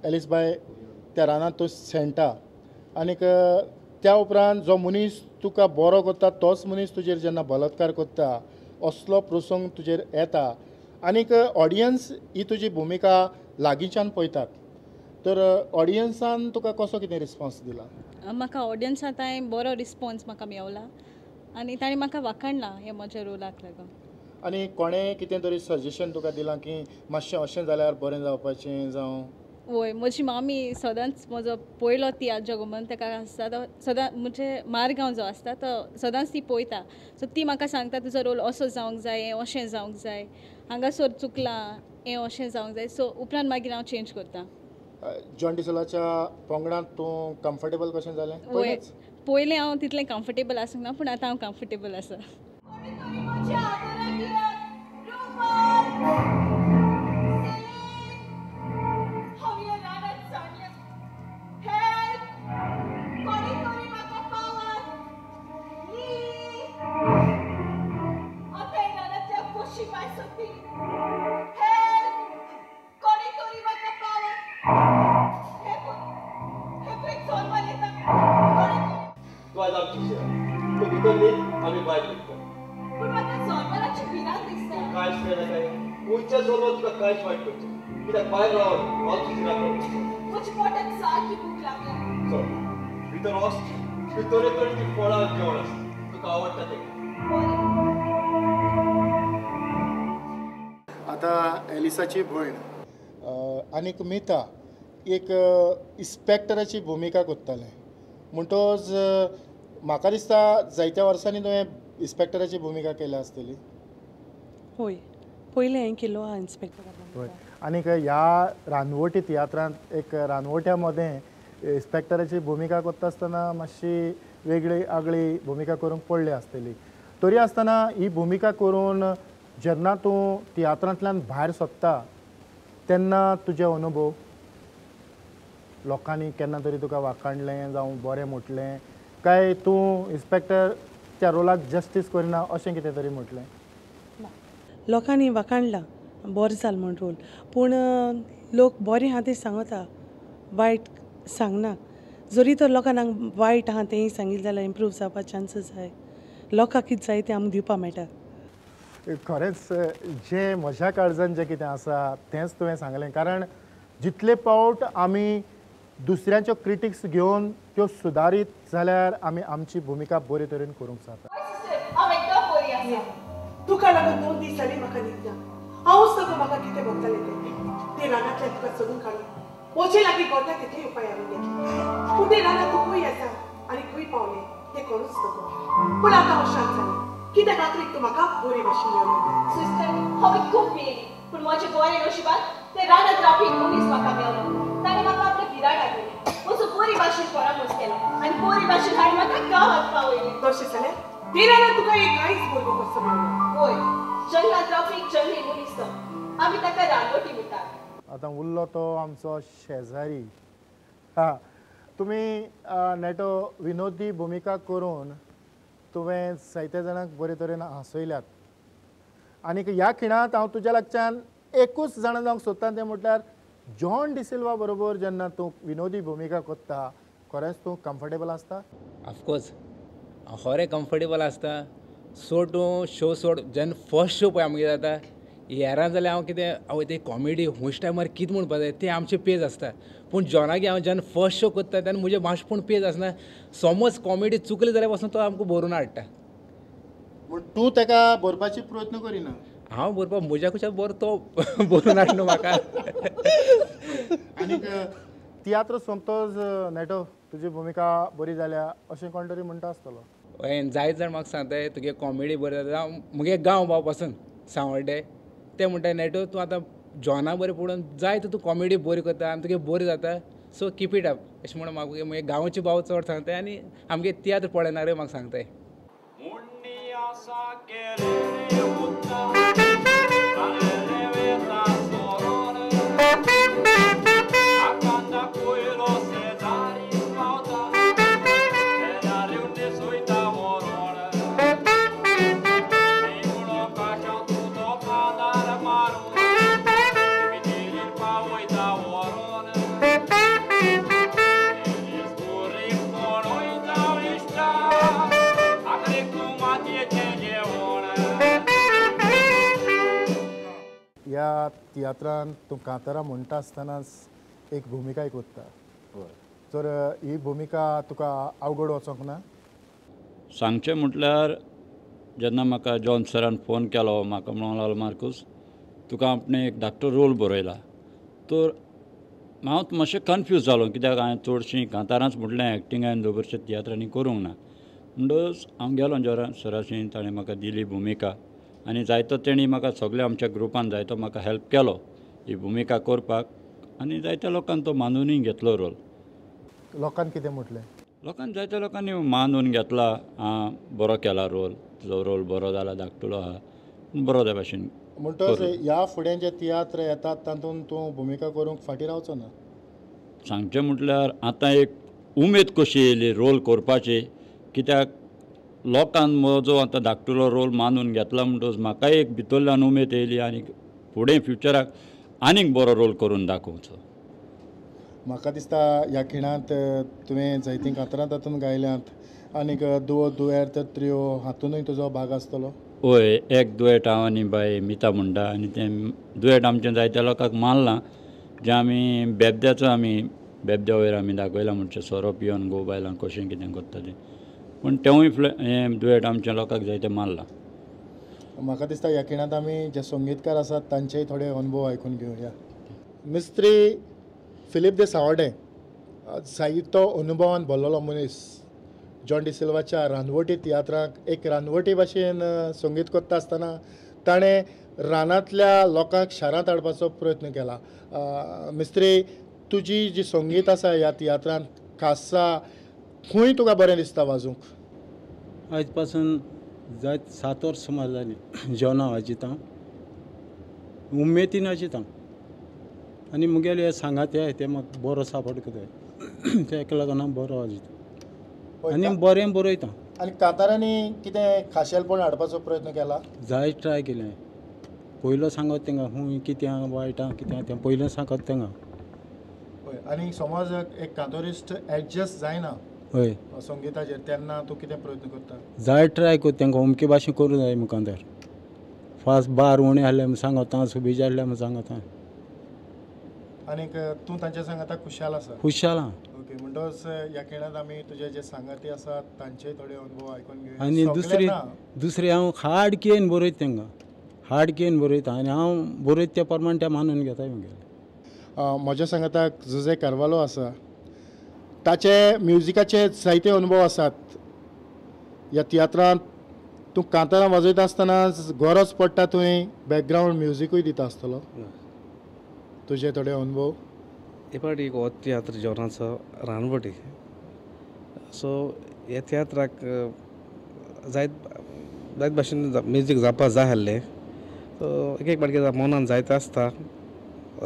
Alice बाय त्या रानांत तूं सेंटा आनीक त्या उपरांत जो मनीस तुका बरो करता तोच मनीस तुजेर जेन्ना बलात्कार करता असलो प्रसंग तुजेर येता आनीक ऑडियन्स ही तुजी भुमिका लागींच्यान पळयतात तर ऑडियन्सान तुका कसो कितें रिस्पॉन्स दिला? म्हाका ऑडियन्सान ताणें बरो रिस्पॉन्स म्हाका मेवला आनी ताणें म्हाका वाखाणला हे म्हज्या रोलाक लागून. आनी कोणें कितें तरी सजेशन तुका दिलां की मातशें अशें जाल्यार बरें जावपाचें जावं? वय, म्हजी मामी सदांच म्हजो पयलो तियात्र जगमन ताका आसता तो सदां म्हणजे मारगांव जो आसता तो सदांच ती पळयता सो ती म्हाका सांगता तुजो रोल असो जावंक जाय, हें अशें जावंक जाय, हांगासर चुकलां, हें अशें जावंक जाय. सो उपरांत मागीर हांव चेंज करता. जॉन डिसोलाच्या पंगडांत तूं कम्फर्टेबल कशें जालें? वय, पयलें हांव तितलें कम्फर्टेबल आसूंक ना पूण आतां हांव कम्फर्टेबल आसा. आतां एलिसाची भयण आनीक मिता एक इन्स्पेक्टराची भुमिका करतालें म्हणटोच म्हाका दिसता जायत्या वर्सांनी तुवें इन्स्पेक्टराची भुमिका केल्या आसतली. हय, पयलें हांवें केलो आहा इन्स्पेक्टर. हय, आनीक ह्या रानवटी तियात्रांत एक रानवट्या मदें इन्स्पेक्टराची भुमिका करता आसतना मातशी वेगळी आगळी भुमिका करूंक पडली आसतली. तरी आसतना ही भुमिका करून जेन्ना तूं तियात्रांतल्यान भायर सरता तेन्ना तुजे अनुभव लोकांनी केन्ना तरी तुका वाखाणलें जावं बरें म्हटलें काय तूं इन्स्पेक्टर त्या रोलाक जस्टीस करिना अशें कितें तरी म्हटलें? लोकांनी वाखाणलां बरें जालें म्हूण रोल, पूण लोक बरें आहा तें सांगता, वायट सांगना. जरी तर लोकांक वायट आहा तेंय सांगिल्लें जाल्यार इम्प्रूव जावपा चान्सीस आहाय. लोकांक कितें जाय तें आमकां दिवपाक मेळटा. खरेंच जें म्हज्या काळजान जें कितें आसा तेंच तुवें सांगलें, कारण जितले पावट आमी दुसऱ्यांच्यो क्रिटिक्स घेवन त्यो सुदारीत जाल्यार आमी आमची भुमिका बरे तरेन करूंक जाता. तुका लागून 2 दीस जाले म्हाका न्हिदना. हांवूच नको म्हाका कितें भोगतालें तें. ते रानांतल्यान तुका सोदून काडून म्हजे लागीं करता तितले उपाय हांवें घेतले, पूण ते रानांत तूं खंय आसा आनी खंय पावलें तें कोणूच नको. पूण आतां हांव शांत जालें कित्याक रात्रीक तूं म्हाका बरी भाशेन मेळूंक. सिस्टर, हांवें खूब भियेली पूण म्हजें बरें नशिबान ते रानांत रावपी मनीस म्हाका मेळ्ळो. ताणें म्हाका आपलें बिराड हाडलें, म्हजो बरी भाशेन परामर्श केलो आनी बरी भाशेन हाडून म्हाका गांवांत पावयलें. तशें जाल्यार ते रानांत तुका एक कांयच भुरगो कसो मेळ्ळो? हय, जंगलांत रावपी एक जंगली मनीस तो, आमी ताका रानवटी म्हणटात. आतां उरलो तो आमचो शेजारी. हा, तुमी नेटो विनोदी भुमिका करून तुवें जायत्या जाणांक बरे तरेन हांसयल्यात आनीक ह्या खिणांत हांव तुज्या लागच्यान एकूच जाणा जावंक सोदता तें म्हटल्यार जॉन डिसिल्वा बरोबर जेन्ना तूं विनोदी भुमिका करता खरेंच तूं कम्फर्टेबल आसता? ऑफकोर्स हांव खरें कम्फर्टेबल आसता. सो तूं शो सोड जेन्ना फर्स्ट शो पळय आमगे जाता हेरां जाल्यार हांव कितें आवय ते कॉमेडी हुंश टायमार कितें म्हणपा जाय तें आमचें पेज आसता, पूण जॉनागे हांव जेन्ना फर्स्ट शो करता तेन्ना म्हजें मातशें पूण पेज आसना. समज कॉमेडी चुकली जाल्यार पासून तो आमकां बरोवन हाडटा. पूण तूं ताका बरोवपाची प्रयत्न करिना? हांव बरोवपाक म्हज्या कुशाक बरो तो बरोवन हाडना म्हाका. आनीक तियात्र सोंपतोच नेटो तुजी भुमिका बरी जाल्या अशें कोण तरी म्हणटा आसतलो? हय, जायत जाण म्हाका सांगताय तुगे कॉमेडी बरी जाता. म्हगे गांव भाव पासून सांवड्डे ते म्हणटा नेटो तूं आतां जॉना बरें पळोवन जाय तर तूं कॉमेडी बरी करता आनी तुगे बरी जाता, सो कीप it up अशें म्हणून म्हाका म्हगे गांवचे भाव चड सांगताय आनी आमगे तियात्र पळयनारे म्हाका सांगताय. तियात्रान तूं कांतारां म्हणटा आसतनाच एक भुमिकाय कोत्ता, तर ही भुमिका तुका अवघड वचोंक ना? सांगचें म्हटल्यार जेन्ना म्हाका जॉन सरान फोन केलो, म्हाका म्हणूंक लागलो मार्कूस तुका आपणें एक धाकटो रोल बरयला. तर हांव मातशें कन्फ्यूज जालो कित्याक हांवें चडशीं कांतारांच म्हटलें एक्टींग हांवें दवरचें तियात्रांनी करूंक ना. म्हणटकच हांव गेलो जॉन सराशी, ताणें म्हाका दिली भुमिका आनी जायतो तेणी म्हाका सगळ्या आमच्या ग्रुपान जायतो म्हाका हेल्प केलो ही भुमिका करपाक आनी जायत्या लोकांक तो मानूनय घेतलो रोल. लोकांक कितें म्हटलें? लोकांक जायत्या लोकांनी मानून घेतला, आं बरो केला रोल, तुजो रोल बरो जाला, धाकटुलो आहा बरो त्या भाशेन. म्हणटकच ह्या फुडें जे तियात्र येतात तातूंत तूं भुमिका करूंक फाटीं रावचो ना? सांगचें म्हटल्यार आतां एक उमेद कशी येयली रोल करपाची, कित्याक लोकान म्हजो आतां धाकटुलो रोल मानून घेतला म्हणटकच म्हाका एक भितरल्यान उमेद येयली आनी फुडें फ्युचराक आनीक बरो रोल करून दाखोवचो. म्हाका दिसता ह्या खिणांत तुवें जायतीं कांतारां तातूंत गायल्यांत आनीक दुवो दुवेर तर त्रियो हातूनय तुजो भाग आसतलो? हय, एक दुयेट हांव आनी बाय मिता म्हणटा आनी तें दुयेट आमचें जायत्या लोकांक मानलां, जें आमी बेबद्याचो आमी बेबद्या वयर आमी दाखयलां म्हणचे सोरो पिवन घोव बायलां कशें कितें करता तें, पूण तेवूय हें दुयेट आमच्या लोकांक जायतें मानलां. म्हाका दिसता ह्या खिणांत आमी जे संगीतकार आसात तांचेय थोडे अनुभव आयकून घेवया. मिस्त्री फिलीप दे सावडे जायतो अनुभवान भरलेलो मनीस, जॉन डिसिल्वाच्या रानवटी तियात्राक एक रानवटी भाशेन संगीत करता आसतना ताणें रानांतल्या लोकांक शारांत हाडपाचो प्रयत्न केला. मिस्त्री, तुजी जी संगीत आसा ह्या तियात्रांत खासा खंय तुका बरें दिसता वाजूंक? आयज पासून जायत 7 वर्स सुमार जालीं जेवणां वाजयता, उमेदीन वाजयता आनी मुगेले हे सांगात ते म्हाका बरो सपोर्ट करता, तेका लागून हांव बरो वाजयता आनी बरें बरयता. आनी कांतारांनी कितें खाशेलपण हाडपाचो प्रयत्न केला? जायत ट्राय केलें. पयलो सांगत तेंका खूंय कितें आहा वायट आहा कितें आहा तें पयलें सांगत तेंका. हय, आनी समज एक कांतोरिस्ट एडजस्ट जायना हय संगीताचेर तेन्ना तूं कितें प्रयत्न करता? जायत ट्राय करता तेंका अमके भाशेन करूं जाय मुखार, फास्ट बार उणें आहलें म्हूण सांगता, सुबेज आहलें म्हूण सांगता. आनीक तूं तांच्या सांगाता खुशाल आसा? खुशाल आहा. ओके, म्हणटकच ह्या खिणांत आमी तुजे जे सांगाती आसात तांचे थोडे अनुभव आयकून घेवया. आनी दुसरी हांव हार्ड केन बरयता तेंकां, हार्ड केन बरयता आनी हांव बरयता त्या प्रमाणे ते मानून घेता मुगेलें. म्हज्या सांगाताक जुजे कार्वालो आसा, ताचे म्युजिकाचे जायते अनुभव आसात. ह्या तियात्रांत तूं कांतारां वाजयता आसतना गरज पडटा तुवें बॅकग्रावंड म्युजिकूय दिता आसतलो, तुजे थोडे अनुभव? हे फावटी एक हो तियात्र जॉनाचो रानवटी, सो ह्या तियात्राक जायत जायत भाशेन म्युजीक जावपा जाय आसलें. सो एक एक फावटी कितें मनान जायते आसता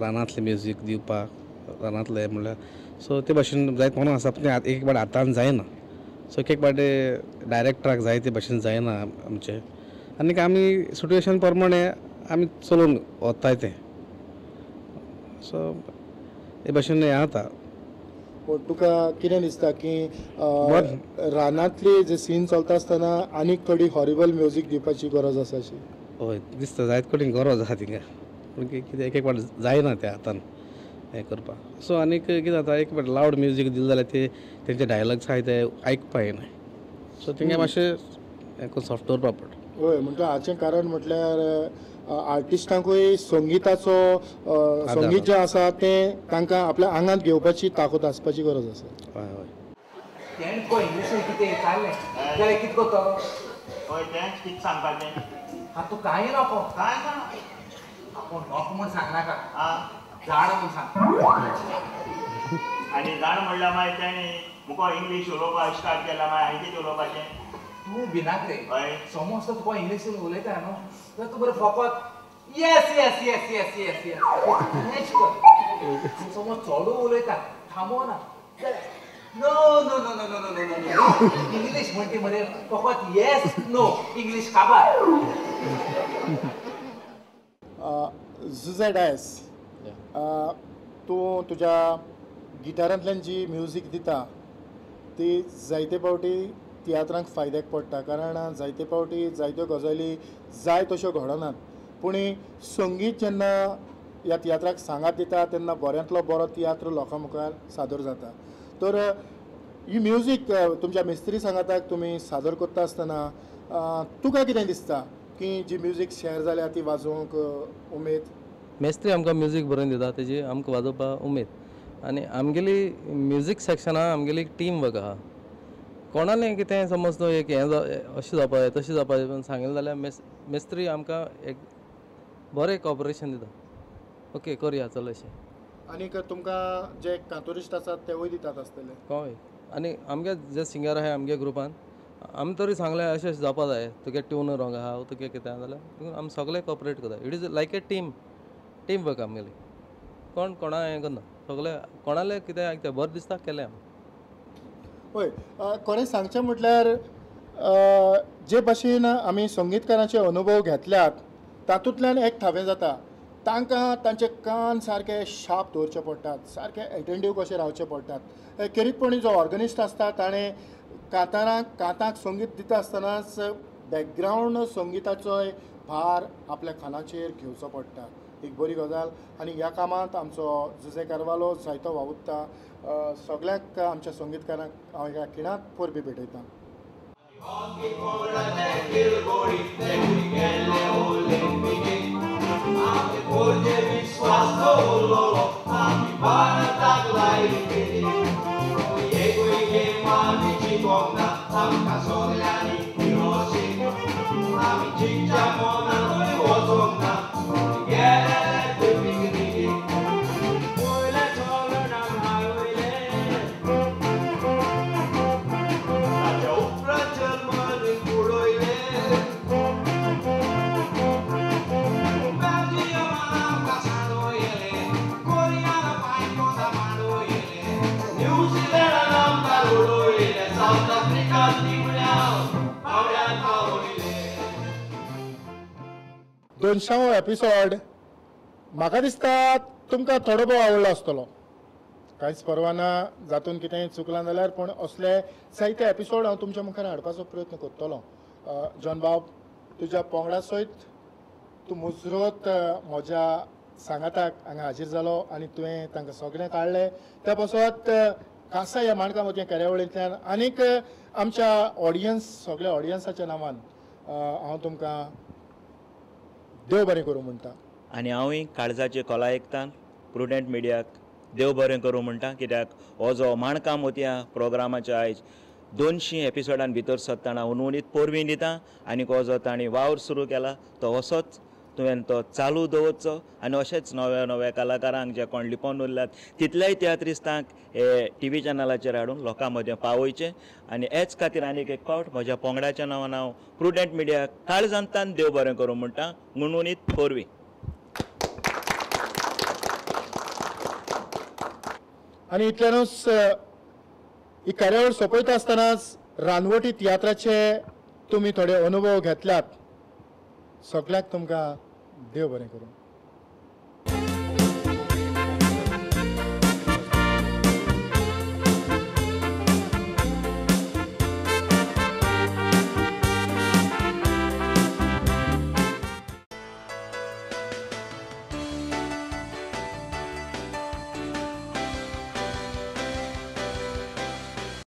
रानांतलें म्युजीक दिवपाक, रानांतलें म्हणल्यार सो ते भाशेन जायत मनान आसता, पूण एक एक फावटी हातान जायना. सो एक एक फावटी डायरेक्टराक जाय ते भाशेन जायना आमचें, आनीक आमी सिट्युएशन प्रमाणे आमी चलोवन वताय तें. सो हे भाशेन हें जाता. पूण तुका कितें दिसता की रानांतली जे सीन चलता आसतना आनीक थोडी हॉरिबल म्युजीक दिवपाची गरज आसा अशी? हय दिसता, जायत कडेन गरज आसा थिंगा, पूण कितें एक एक फावट जायना तें हातान हें करपाक. सो आनीक कितें जाता, एक फावट लावड म्युजीक दिलें जाल्यार ते तेंचे डायलॉग्स आहाय ते आयकपाक येना, सो थिंगा मातशें हें करून सॉफ्ट दवरपा पडटा. हय, म्हणटा हाचें कारण म्हटल्यार आर्टिस्टांकूय संगीताचो संगीत जें आसा तें तांकां आपल्या आंगांत घेवपाची ताकद आसपाची गरज आसा. हय हय. तेणें तुका इंग्लिशीन कितें विचारलें जाल्यार कितें करतलो? हय, तेंच कितें सांगपाचें? आं, तूं कांय नको. कांय ना. आपूण नको म्हूण सांगनाका, आं जाण म्हूण सांग. आनी जाण म्हणल्यार मागीर तेणें मुको इंग्लीश उलोवपाक स्टार्ट केला, मागीर हांवें कितें उलोवपाचें? तूं भिनाक रे, हय समज तो तुका इंग्लिशीन उलयता न्हू जाल्यार तूं बरें फकत yes yes yes yes yes yes हेंच कर. समज चडू उलयता थांबोना जाल्यार no no no no no no no no English म्हणटी मरे फकत येस नो इंग्लीश काबार. जुजे डायस, तूं तुज्या गिटारांतल्यान जी म्युजीक दिता ती जायते फावटी तियात्रांक फायद्याक पडटा, कारण जायते फावटी जायत्यो गजाली जाय तश्यो घडनात, पूण संगीत जेन्ना ह्या तियात्राक सांगात दिता तेन्ना बऱ्यांतलो बरो तियात्र लोकां मुखार सादर जाता. तर ही म्युजीक तुमच्या मिस्त्री सांगाताक तुमी सादर करता आसतना तुका कितें दिसता की जी म्युजीक शेअर जाल्या ती वाजोवंक उमेद? मेस्त्री आमकां म्युजीक बरोवन दिता तेजी आमकां वाजोवपाक उमेद. आनी आमगेली म्युजीक सेक्शनान आमगेली टीम वर्क आहा. कोणालें कितें समज तो एक हें अशें जावपा जाय तशें जावपा जाय सांगलें जाल्यार मेस्त्री आमकां एक बरें कॉपरेशन दिता, ओके करया चल अशें. आनीक तुमकां जे कांतुरिस्ट आसात तेवूय दितात आसतले? हय, आनी आमगे जे सिंगर आहाय आमगे ग्रुपान आमी तरी सांगलें अशें अशें जावपा जाय, तुगे ट्यून रॉंग आहा तुगे कितें आहा जाल्यार आमी सगळे कॉपरेट करता. It is like a team, team work आमगेली. कोण कोणा हें करना, सगळे कोणालें कितें आयकता बरें दिसता केलें आमी. हय, खरें सांगचें म्हटल्यार जे भाशेन आमी संगीतकारांचे अनुभव घेतल्यात तातूंतल्यान एक थावें जाता, तांकां तांचे कान सारके शार्प दवरचे पडटात, सारके एटेंडीव कशे रावचे पडटात. खेरीतपणी जो ऑर्गनिस्ट आसता ताणें कांतारांक कांताक संगीत दिता आसतनाच बॅकग्रावंड संगिताचोय भार आपल्या खानाचेर घेवचो पडटा. एक बरी गजाल. आनी ह्या कामांत आमचो जुजे कार्वालो जायतो वावुरता. सगळ्यांक आमच्या संगीतकारांक हांव ह्या खिणाक परबीं भेटयतां. दोनशावो एपिसोड म्हाका दिसता तुमकां थोडो भोव आवडलो आसतलो. कांयच परवा ना जातून कितेंय चुकलां जाल्यार, पूण असले जायते एपिसोड हांव तुमच्या मुखार हाडपाचो प्रयत्न करतलो. जॉन बाब, तुज्या पंगडा सयत तूं मुजरत म्हज्या सांगाताक हांगा हाजीर जालो आनी तुवें तांकां सगळें काडलें. त्या पासत खासा ह्या माणकां मोतयां कार्यावळींतल्यान आनीक आमच्या ऑडियन्स सगळ्या ऑडियन्साच्या नांवान हांव तुमकां देव बरें करूं म्हणटा. आनी हांवूय काळजाचे खोला एकतान प्रुडंट मिडियाक देव बरें करूं म्हणटा, कित्याक हो जो माणकां मोतयां प्रोग्रामाच्या आयज 200 एपिसोडान भितर सरतना हुनहुनीत परबीं दिता. आनी हो जो तांणी वावर सुरू केला तो असोच तुवें तो चालू दवरचो आनी अशेंच नव्या नव्या कलाकारांक जे कोण लिपोवन उरल्यात तितल्याय तियात्रिस्तांक हे टीव्ही चॅनलाचेर हाडून लोकां मदें पावयचें. आनी हेच खातीर आनीक एक फावट म्हज्या पंगडाच्या नांवान हांव प्रुडंट मिडिया काळजांतान देव बरें करूं म्हणटा. हुनहुनीत परबीं. आनी इतल्यानूच ही कार्यावळ सोंपयता आसतनाच रानवटी तियात्राचे तुमी थोडे अनुभव घेतल्यात. सगळ्यांक तुमकां देव बरें करूं.